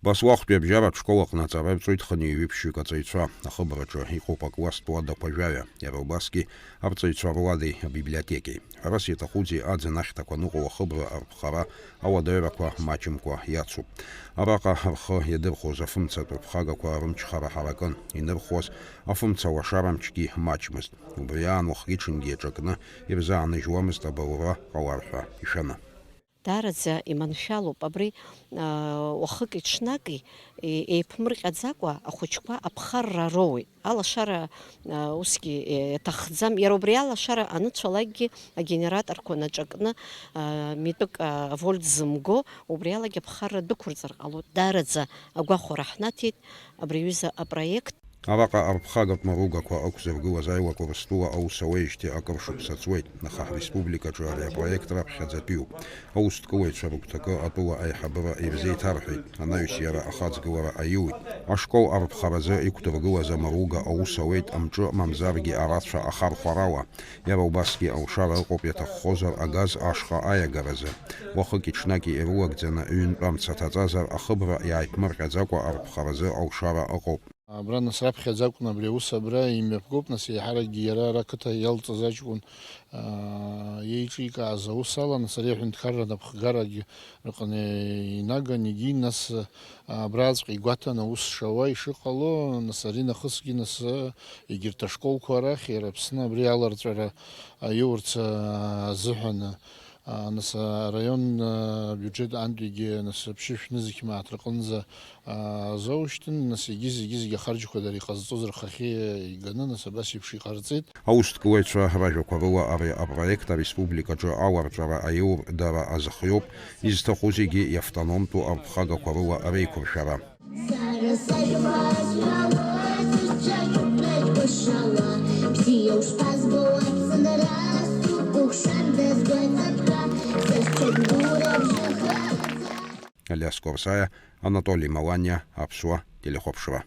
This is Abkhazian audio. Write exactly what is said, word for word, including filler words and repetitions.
Баслахәтәи абжьаратә школ аҟны аҵара рҵоит хынҩажәи ԥшьҩык аҵаҩцәа. Ахыбраҿы иҟоуп акласстә уадақәа жәаҩа, иара убасгьы арҵаҩцәа руадеи абиблиотекеи. Ҳәарас иаҭахузеи, аӡын ахьҭақәа ныҟәо ахыбра арԥхара ауадаҩрақәа маҷымкәа иацуп. Араҟа рхы иадырхәоз афымцатә рԥхагақәа рымчхара ҳаракын, инырхуаз афымца лашара мчгьы маҷмызт. Убри аан уахгьы-ҽынгьы иаҿакны ирзааныжьуамызт абаура ҟалар ҳәа ишәаны. Даараӡа иманшәалоуп абри, аа, уахыки-ҽнаки, е-, еиԥмырҟьаӡакәа ахәыҷқәа аԥхарра роуеит. Алашара, аа, усгьы, е-, иаҭахӡам. Иара убри алашара аныцәалакгьы агенераторқәа наҿакны, аа, митәык, аа, вольт зымго, убри алагьы аԥхарра дәықәырҵар ҟалоит. Даараӡа агәахәара ҳнаҭеит абри аҩыза апроект. Араҟа арԥхагатә маругақәа ықәзыргылаз аилак Урыстәыла аус ауеижьҭеи акыр шықәса ҵуеит, аха ҳреспубликаҿы ари апроект раԥхьаӡатәиуп. Аусҭкылаҩцәа рыгәҭакы атәыла аиҳабыра ирзеиҭарҳәеит, анаҩс иара ахаҵгылара аиуит. Ашкол арԥхаразы иқәдыргылаз амаруга аус ауеит амҿы мамзаргьы арацәа ахархәарала. Иара убасгьы алшара ыҟоуп, иаҭаххозар агаз ашҟа аиагаразы. Уахыки-ҽнаки ирылагӡаны ҩынтә амца ҭаҵазар, ахыбра иааиԥмырҟьаӡакәа арԥхаразы алшара ыҟоуп. Абра нас раԥхьаӡа акәны абри аус абра имҩаԥгоуп, нас еиҳаракгьы иара ара ақыҭа иалҵыз аҷкәын, аа, иеиҿикааз аус ала, нас ари аҳәынҭқарра анапхгарагьы рҟны инаган, егьи нас, аа, абраҵәҟьа игәаҭан аус шауа ишыҟало, нас ари нахысгьы нас, егьырҭ ашколқәа рахь иара Аԥсны абри аларҵәара аиурц, аа, азыҳәан, аа, нас араион, аа, абиуџьет антәигьы нас ԥшьышә нызқь мааҭ рҟынӡа, аа, азоушьҭын, нас егьи зегьы-зегьы ахарџьқәа дара иҟазҵоз рхахьы иганы, нас абас еиԥш иҟарҵеит. Аусҭкылаҩцәа ражәақәа рыла ари апроект ареспубликаҿы аларҵәара аиур дара азыхиоуп, изҭаху зегьы иавтономтәу арԥхагақәа рыла реиқәыршәара. Сара сажәақәа азҳәауа, сызҿажәуп рагәышьала, бзиа ушԥазбо, аԥсынра сҭоуп, ухшанда сгәаҵатәра, сызҿыгәгәоу рыбжьы хаҵа. Алиас Корсаиа, Анатоли Маланиа, Аԥсуа телехәаԥшра.